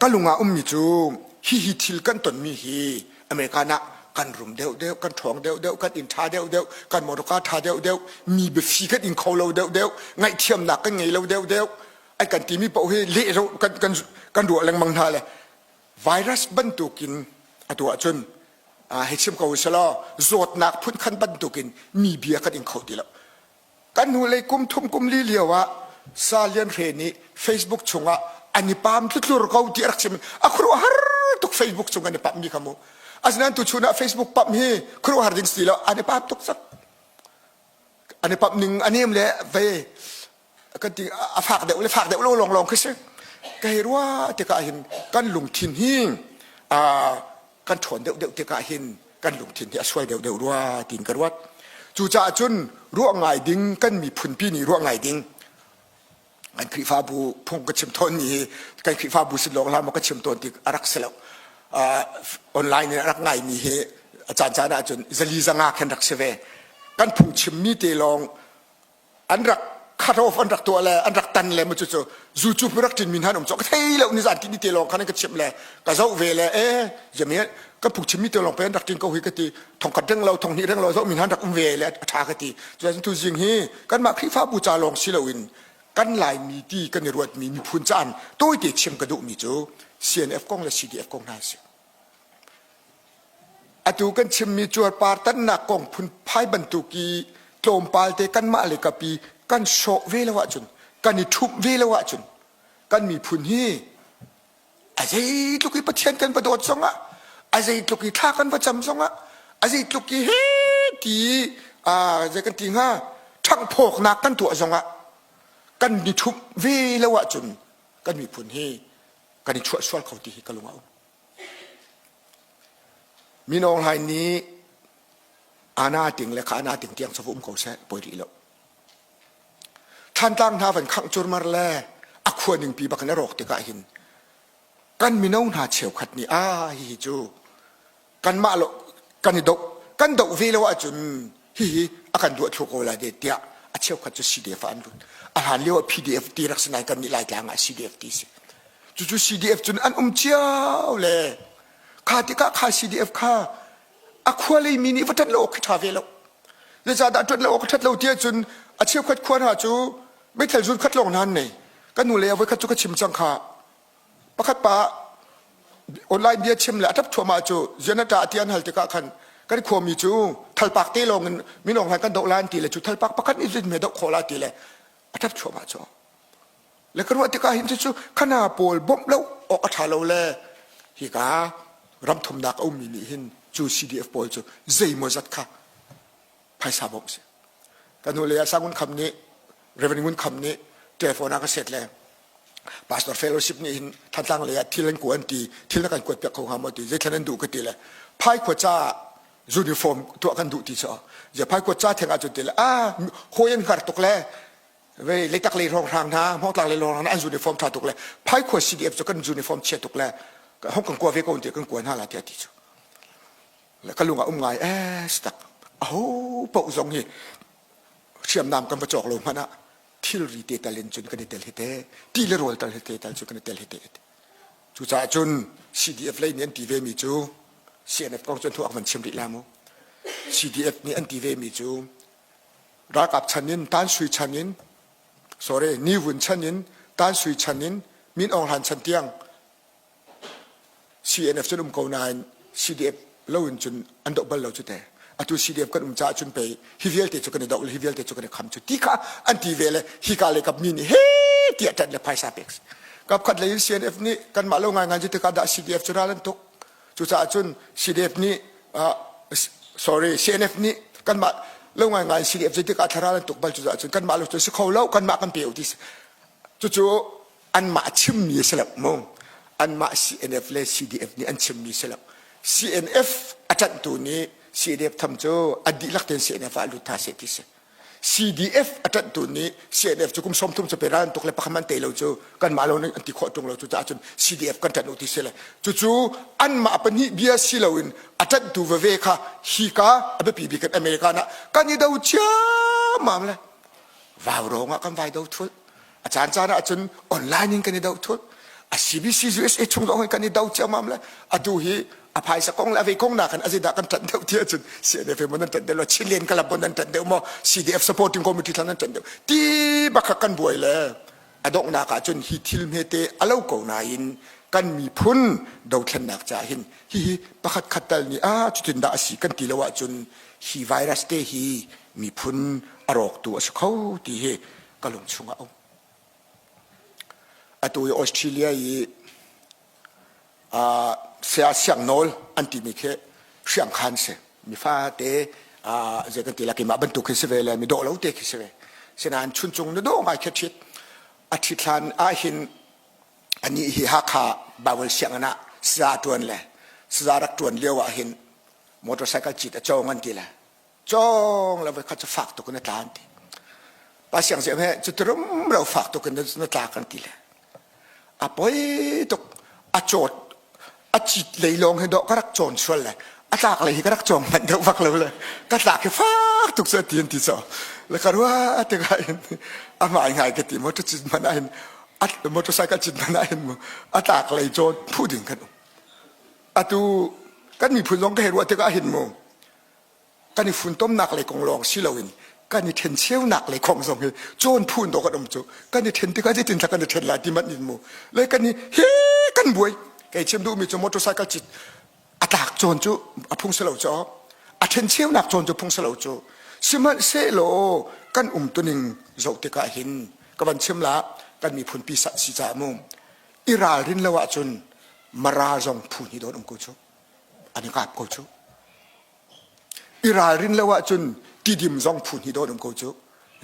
Ka lung ah ummi cu hihi thil kan tonmi hi American ah kan rum deuhdeuh, kan ṭhawng deuhdeuh, kan inn ṭha deuhdeuh, kan motorka ṭha deuhdeuh, mi biafi kan ing kho lo deuhdeuh, ngaihthiamnak kan ngei lo deuhdeuh, ai kan timi paoh hi leh kan, kan, kan ruah lengmang hna le virus bantukin atu ahcun hei chim ko selaw zawtnak phunkhan bantukin mi bia kan ing kho ti lo. Kan hnulei kum thum kum li lio ah Sa Lian Hre nih Facebook chungah an i pam tlutlur ko ti a rak chim. A khuaruahhar tuk Facebook chung an i pammi kha mu. Asinain tuchun ah Facebook pamh hi khuaruahhar ding si lo an i pam tuk cang. An i pamh ning a nem le vei kan ti a fak deuh le fak deuh lo lawnglawng khi si. Ka hei ruah tikah hin kan lungthin hi kan ṭhawn deuhdeuh tikah hin kan lungthin hi a sual deuhdeuh rua tiin ka ruat. Cucaah cun ruah ngai ding kan miphunpi nih ruah ngai ding kan Khrihfabu phung ka chim tawn mi hi kan Khrihfabu sin lawng hlah maw ka chim tawn ti a rak si lo. Uh, online in a rak ngai mi hi a caan caan ahcun zali zanga khan rak si ve. Kan phung chim mi te lawng an rak cut off an rak tuah le an rak tan le mu cu cu zu cu rak ṭin mi hna um cu ka thei lo ni zan ti ni te lawng khan an ka chimh le ka zoh ve le e jami ka phuk chim mi te lawng pe an rak ṭin ko hi ka ti thong khat reng lo thong hnih reng lo zoh mi hna rak um ve le a ṭha ka ti cu tu zing hi kanmah Khrihfabu ca lawng si loin kan Laimi ti kan i ruatmi miphun caan tawite chim ka duhmi cu CNF kong le CDF kong hna si. Atu kan chimmi cuarpar tannak kong phunphai bantuk i tlawmpal te kanmah le kapi kan sawh ve lo ahcun kan i ṭhumh ve lo ahcun kan miphun hi a zeitluk i Pathian kan va dawt zongah a zeitluk i thla kan va cam zongah a zeitluk i he ti zei kan ti hnga ṭhanghphawknak kan tuah zongah kan i ṭhumh ve lo ahcun kan miphun hi kan i chuah sual kho ti hi ka lung a um. Min Aung Hlaing nih ana ting le kha ana ting tiang cu va um ko seh poi rih lo. Thantlang hna van khangh curmar le a khua ningpi bak in a rawk tikah hin kan mino hna cheukhat nih ah hihi cu kanmah lo kan i doh kan doh ve lo ahcun hihi a kan duah thlu ko lai de tiah a cheukhat cu CDF ah an lut. A hlan lio ah PDF ti rak si nain kan nih Laitlang ah CDF ti si. Cucu CDF cun an um cio le kha tikah kha CDF kha a khua lei mi nih va ṭanh lo awk khi ṭha ve lo. Zeicahdah ṭuan lo awk a ṭhat lo ti ahcun a cheukhat khua hna cu meithal zun khat lawng hna an nei. Kan nu le a voikhat cu ka chim cang kha. Pakhat pa online bia chim le a ṭap thuahmah cu zian a ṭah ti an hal tikah khan kan khuami cu thalpak te lawng in minung hlan kan doh lan ti le cu thalpak pakhat nih zin me doh khawh la ti le a ṭap thuahmah cu. Le ka ruah tikah hin cucu khana pawl bawmh lo awk a ṭha lo le hika ramthumnak a ummi nih hin cu CDF pawl cu zeimaw zat kha phaisa bawmh si. Kan hnu lei ah Sangun Kham nih Reverend Ngun Kham nih telephone ah ka set le Pastor Fellowship nih hin Thantlang lei ah thil an ku an ti thil na kan kuat piak kho hnga maw ti zeithlan an duh ka ti le phaikhua ca uniform tuah kan duh ti cu zia phaikhua ca theng ah cun ti le ah hawi an hngar tuk le vei leitak lei hrawnghrang hna hmawngtlang lei hrawnghrang hna an uniform ṭha tuk le phaikhua CDF cu kan uniform chia tuk le hong kan kua ve ko ti kan kua hna la tiah ti cu le ka lung ah um ngai eh tak aho paoh zong hi hriamnam kan va cawk lo hmanh ah thilri te tal in cun kan i tel hi te ti le rawl tal hi te tal cu kan i tel hi te cucaah cun CDF lei nih an ti ve mi cu CNF kong cu an van chim rih la mu CDF nih an ti ve mi cu Ralkap chan in Tan Sui chan in sorry Ni Vun chan in Tan Sui chan in Min Aung Hlaing chan tiang CNF cun um ko nain CDF lo in cun an doh bal lo cu te. Atu CDF kan um caah cun pei hi vialte cu kan i doh le hi vialte cu kan i kham cu ti kha an ti ve le hika le kap mi nih he tiah ṭanh le phaisa pek si. Kap khat lei in CNF nih kanmah lo ngaingai cu tikah dah CDF cu ral an tuk. Cucaah cun CDF nih uh, sorry CNF nih kanmah lo ngaingai CDF zeitik ah thlarau an tuk bal cucaah cun kanmah lo cu si kho lo kanmah kan pe u ti cucu anmah chimmi a si lo mu anmah CNF le CDF nih an chimmi si lo CNF a ṭanhtu nih CDF tham cu a dihlak tein CNF ah lut hna seh ti si CDF a ṭanhtu nih CNF cu kum 30 cu pe ral an tuk le pakhat man te lo cu kanmah lo an ti khawh ṭung lo cucaah cun CDF kan ṭanh u ti si le cucu anmah pahnih bia si loin a ṭanhtu veve kha hika a biapi bik in America ah kan i do ciammam le vau rawng ah kan vai do thul a caan caan ah cun online in kan i do thul. A CBC USA chung zong kan i do ciammam le atu hi a phaisa kong le a vei kong nakin a zeidah kan ṭanh deuh ti ahcun CNF maw nan ṭanh deuh lo Chinland Club maw nan ṭanh deuh maw CDF supporting committee thla nan ṭanh deuh ti bak kha kan buai le a donghnak ahcun hi thil hmete a lo ko nain kan miphun dothlennak caah hin hihi pakhat khat tal nih ah cutin dah a si kan ti lo ahcun hi virus te hi miphun a rawktu a si kho ti hi ka lung chungah a um. Atu i Australia i uh, saya siangnawl an timi khi hriangkhan si. Mi fate uh, zei kan ti la keimah bantuk khi si ve le mi dawh lo te khi si ve. Sinain chuncung na dawh ngai khi ṭhit. A ṭhit hlan ahhin anih hi Hakha Bible sianginn ah saza ṭuan le saza rak ṭuan lio ahhin motorcycle cit a cawng an ti le cawng le voikhat cu fak tuk in a tla an ti pa siang siang he cu rumro fak tuk in na tla kan ti le a poi tuk a cawt a cit lei lawng hi dawh ka rak cawn sual le a tlak lei hi ka rak cawng manh deuh bak lo le ka tlak hi fak tuk cu ti an ti cho le ka rua tikah hin a ngai ngai ka ti motor cit man ah hin motorcycle cit man ah hin mu a tlak lei cawn phu ding kan um atu kan miphun zong ka hei ruah tikah hin mu kan i funtomnak lei kong lawng si loin kan i ṭhencheunak lei kong zong hi cawn phun dawh kan um cu kan i ṭhen tikah zeitin thla kan i ṭhen lai ti manh in mu le kan i he kan buai kei chim duhmi cu motorcycle cit a tlak cawn cu a phung si lo cu a ṭhencheunak cawn cu phung si lo cu sihmanhsehlaw kan umtuning zoh tikah hin ka van chim la kan miphun pi si caah mu i ralrin lo ahcun mara zong phu hnih dawn um ko cu an i kap ko cu I ralrin lo ahcun tidim zong phu hnih dawh an um ko cu.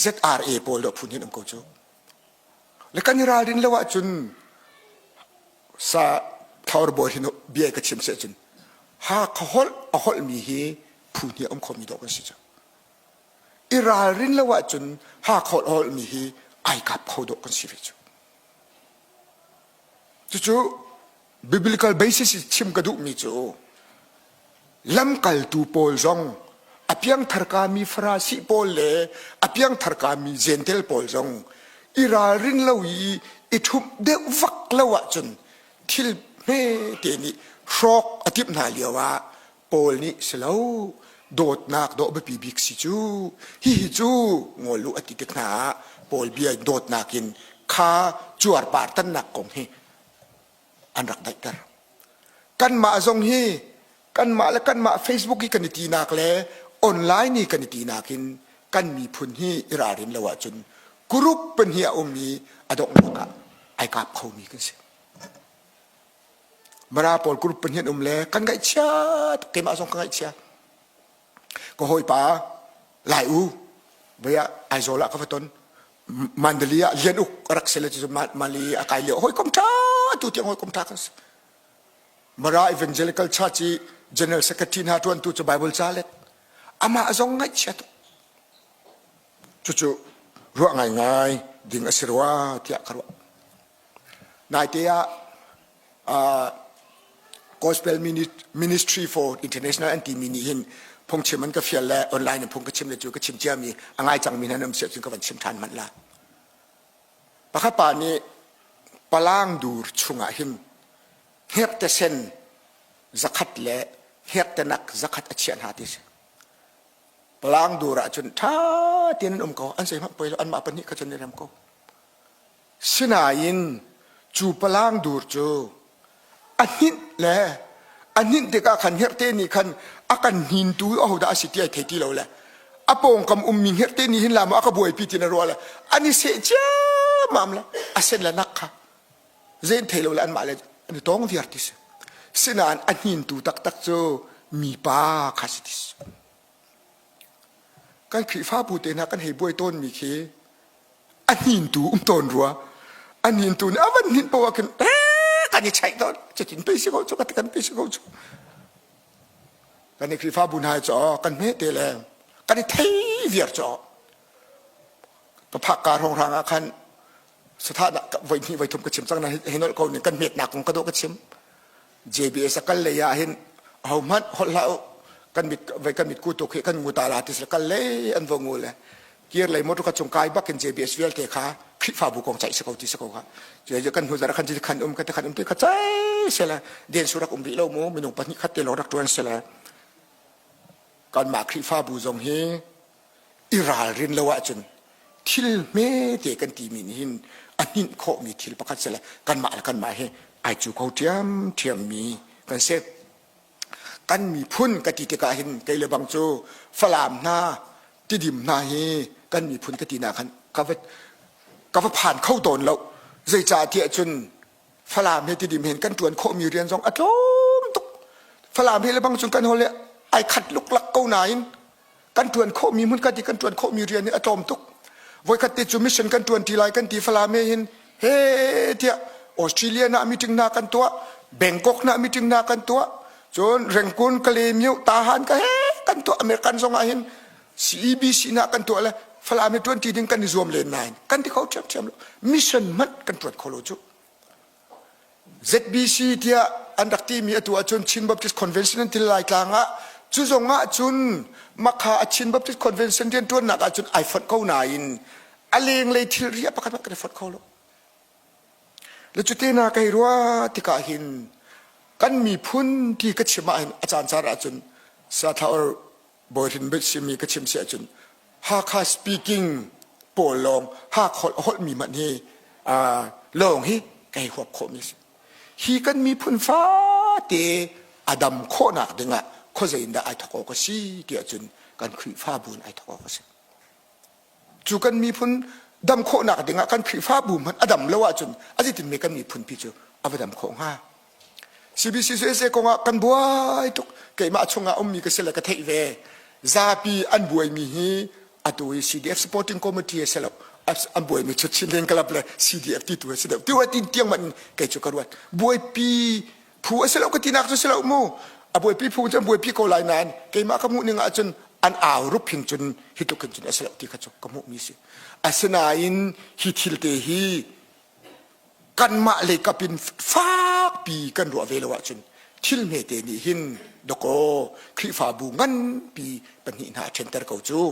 ZRA pawl dawh phu hnih an um ko cu. Le kan i ralrin lo ahcun sa thlaur bawi hin bia ka chim seh cun ha ka holh a holhmi hi phu hnih a um khomi dawh kan si cu. I ralrin lo ahcun ha holh a holhmi hi ai kap kho dawh kan si ve cu. Cucu biblical basis i chim ka duhmi cu lamkaltu pawl zong a piangthar kami Farasi pawl le a piangthar kami Gentel pawl zong i ralrin lo i i ṭhumh deuh vak lo ahcun thil hmete nih hrawk a timh hna lio ah Paul nih si lo dawtnak dawh biapi bik si cu hihi cu ngol u a ti tik hna ah Paul bia dawtnak in kha cuarpar tannak kong hi an rak daihter. Kanmah zong hi kanmah le kanmah Facebook i kan i tinak le online i kan i tinak in kan miphun hi i ralrin lo ahcun group pahnih a um i a donghnak ah ai kap khomi kan si. Mara pawl group pahnih an um le kan ngaihchia tuk keimah zong ka ngaihchia. Ka hawipa Lai U voi ah Aizawl ah ka va ton Mandali ah Lian Uk a rak si le cu Mali a kai lio hawikom ṭha tu tiang hawikom ṭha kan si. Mara Evangelical Church i General Secretary hna ṭuantu cu Bible ca let amah zong ngaihchia tuk. Cucu ruah ngaingai ding a si rua tiah ka ruah. Naite ah uh, Gospel Ministry for International an timi nih hin phungchim an ka fial le online in phung ka chim le cu ka chim ciami a ngai cangmi hna nan um si ahcun ka van chim ṭhan hmanh la. Pakhat pa nih palang dur chungah hin hngerhte sen zakhat le hngerhte nak zakhat a chiah hna ti si. Palang dur ah cun ṭha tein an um ko an zeihmanh poi lo anmah pahnih kha cun i rem ko. Sinain cu palang dur cu a hninh le a hninh tikah khan hngerhte nih khan a kan hnintu ahodah a si ti ai thei ti lo le a pawngkam ummi hngerhte nih hin la maw a ka buaipi ti na ruah le an i seh ciammam le a sen le nak kha zein thei lo le anmah le an i tawng viar ti si sinain a hnintu taktak cu mipa kha si ti si kan Khrihfabu te hna kan hei buai tawnmi khi a hnintu um tawn rua a hnintu nih a van hninh poah khin kan i chaih tawn cutin pei si ko cu kan pei si ko cu kan i Khrihfabu hna cu kan hme te le kan i thei viar cu ka phak ka hrawng hrang ah khan satha voi hnih voi thum ka chim cang na hi nolh ko ning kan hmetnak kong ka dawh ka chim JBS a kal lei ah hin ahohmanh holh hlah u kan mit vai kan mit ku tuk hi kan ngu ta la ti kal lei an va ngu le kir lei motor ka cung kai bak in JBS vialte kha Khrihfabu kong caih si ko ti si ko kha. Cu kan hnu zarh khan ti khan um ka ti khan um ti kha cai sela den su rak um rih lo mu minung pahnih khat te lawng rak tuan sela kanmah Khrihfabu zong hi i ralrin lo ahcun thil hmete kan timi nih hin a hninh khawhmi thil pakhat si le kanmah le kanmah hi ai cu kho ṭhiamṭhiam mi kan si. Kan miphun ka ti tikah hin kei le bang cu Falam hna Tidim hna hi kan miphun ka tinak khan ka va ka va phan kho tawn lo. Zeicah tiah cun Falam he Tidim hin kan ṭuan khawhmi rian zong a tlawm tuk. Falam he le bang cun kan holh hi ai khat luklak ko nain kan ṭuan khawhmi hmun kan ti kan ṭuan khawhmi rian hi a tlawm tuk voikhat te cu mission kan ṭuan ṭi lai kan ti Falam he hin he tiah Australia na meeting na kan tuah Bangkok na meeting na kan tuah cun Rangoon Kalaymyo Tahan ka he kan tuah American zong ah hin CEBC na kan tuah le Falam he ṭuan ṭi ding kan i zuam len nain kan ti kho ṭhiamṭhiam lo mission hmanh kan ṭuan kho lo cu ZBC tiah an rak timi atu ahcun Chin Baptist Convention an ti Laitlang ah cu zong ahcun makha a Chin Baptist Convention rianṭuannak ahcun ai fonh ko nain a lenglei thilri a pakhat hmanh kan i fonh kho lo. Le cute na kai rua tikah hin kan miphun ti ka chim ahhin a caan caan ahcun Sathla or Bawihrin simi ka chim si ahcun Hakha speaking pawl lawng Hakha holhmi hmanh hi lawng hi kai huap khawhmi a si. Hi kan miphun fate a dam khawhnak dingah khuazei in dah ai thawk awk a si ti ahcun kan Khrihfabu in ai thawk awk a si. Cu kan miphun dam khawhnak dingah kan Khrihfabu hmanh a dam lo ahcun a zeitin me kan miphun pi cu a va dam khawh hnga? CBCUSA kongah kan buai tuk. Keimah chungah ummi ka si le ka theih ve. Zapi an buaimi hi atu hi CDF supporting committee a si lo. An buaimi cu Chinland Club le CDF ti tu a si deuh. Ti tin tiang man kei cu ka ruat. Buaipi phu a si lo ka tinak cu si lo mu. A buaipi phu cu an buaipi ko lai nain keimah ka hmuh ning ahcun an au rup hin cun hi tluk hin cun a si lo ti kha cu ka hmuhmi si. Asinain hi thil te hi kanmah lei kap in fakpi kan ruah ve lo ahcun thil hmete nih hin dakaw Khrihfabu nganpi pahnih hna a ṭhenter ko cu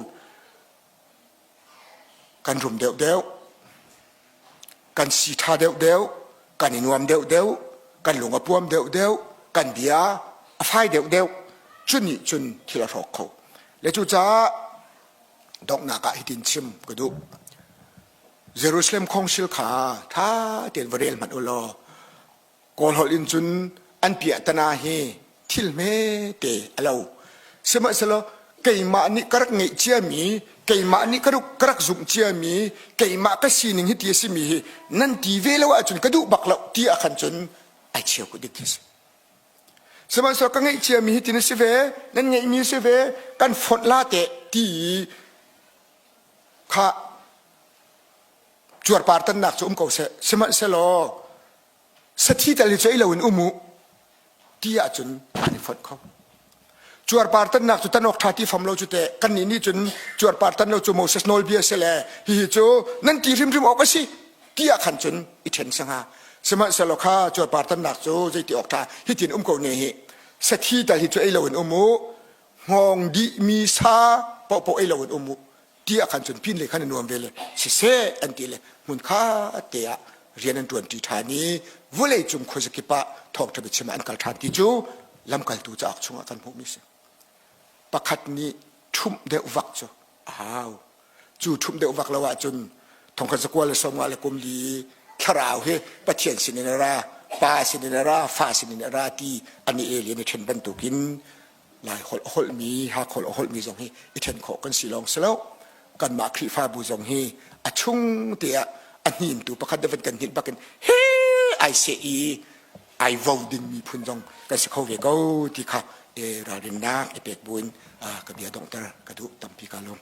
kan rum deuhdeuh kan si ṭha deuhdeuh kan i nuam deuhdeuh kan lung a puam deuhdeuh kan bia a fai deuhdeuh cu nih cun thil a hrawk kho le cucaah donghnak ah hitin chim ka duh Jerusalem Council kha ṭha tein va rel hmanh u law Kawl holh in cun an piahtana hi thil hmete a lo. Sihmanhsehlaw keimah nih ka rak ngeih ciami, keimah nih ka rak, ka rak zumh ciami, keimah ka sining hi ti a simi hi nan ti ve lo ahcun ka duh bak lo ti ah khan cun ai cheu ko dik khi si. Sihmanhsehlaw ka ngeih ciami hi tin a si ve, nan ngeihmi a si ve, kan fonh la teh ti kha cuarpar tannak cu um ko seh sihmanhsehlaw sathi tal hi cu ei loin um u ti ahcun an i fonh kho cuarpar tannak cu tan awk ṭha ti fam lo cu teh kannih nih cun cuarpar tan lo cu Moses nawlbia si le hihi cu nan ti hrimhrim awk a si ti ah khan cun i ṭhen sanga sihmanhsehlaw kha cuarpar tannak cu zeiti awk ṭha hitin um ko ne hi sathi tal hi cu ei loin um u hngawng dihmi sa paohpaoh ei loin um u ti ah khan cun pin le khan a nuam ve le siseh an ti le hmun kha te ah rian an ṭuan ṭi ṭhan i vawlei cung khuazakip ah thawngṭha biachim ah an kal ṭhan ti cu lamkaltu cauk chungah kan hmuhmi si pakhat nih ṭhumh deuh vak cu a hau cu ṭhumh deuh vak lo ahcun thongkhat zakua le sawmnga le kum li thlarau hi Pathian sinin a ra pa sinin a ra fa sinin a ra ti an i el i an i ṭhen bantukin Lai holh a holhmi Hakha holh a holhmi zong hi i ṭhen khawh kan si lawng si lo kanmah Khrihfabu zong hi a chung te ah a hnimtu pakhat de van kan hninh bakin he ai seh i ai vo ding miphun zong kan si kho ve ko ti kha e ralrinnak i pek buin ka bia donghter ka duh tampi ka lawm.